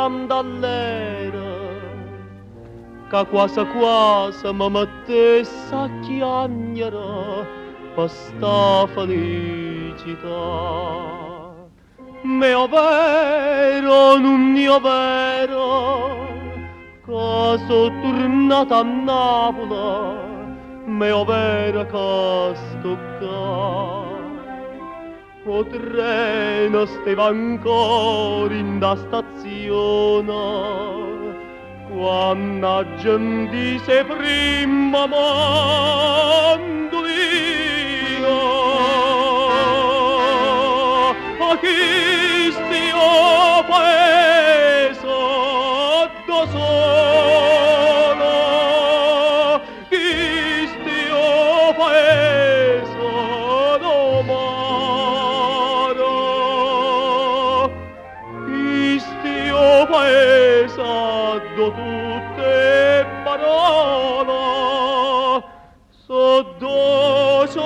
tanto allera che quasi quasi mi mettesse a chiagnere per sta felicità. Ma è overo, nun è overo, che so' turnata a Napule, ma è overo che sto ccà. 'O treno steva ancora 'int' 'a stazione quanno aggio 'ntiso 'e primma mandulino. A chisto è 'o paese addò sono, chisto è 'o paese d' 'o mare, chisto è 'o paese addò tutt' 'e parole so' doce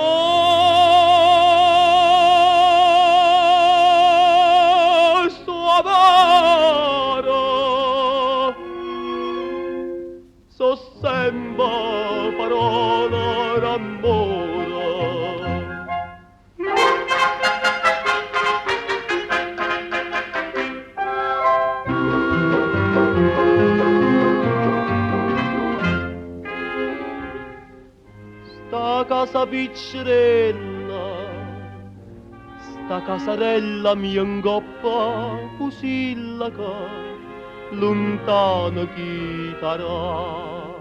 so' amare, so' sempe parole d'ammore. Sta casa piccerella, sta casarella mia 'ncoppa Pusilleco, luntano chi t'arà.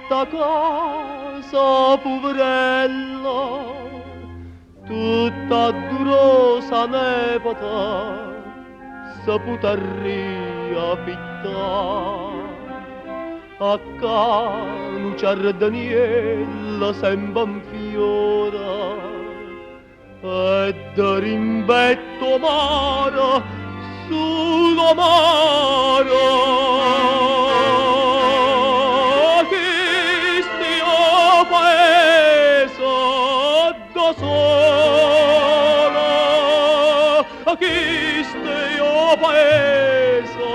Sta casa puverella, tutta addurosa 'e nepeta, se putarria pittà. Accà nu ciardeniello sempe 'n fiore e de rimpetto 'o mare, sulo 'o mare. Chisto è 'o paese addò sono, chisto è 'o paese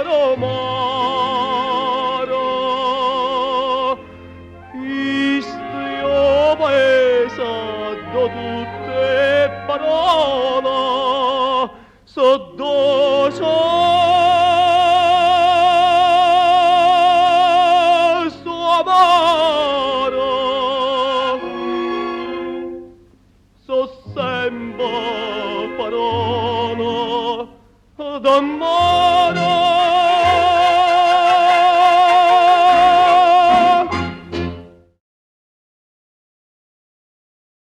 d' 'o mare, chisto è 'o paese addò tutt' 'e parole so' doce, so' amare, so' sempe parole d'ammore.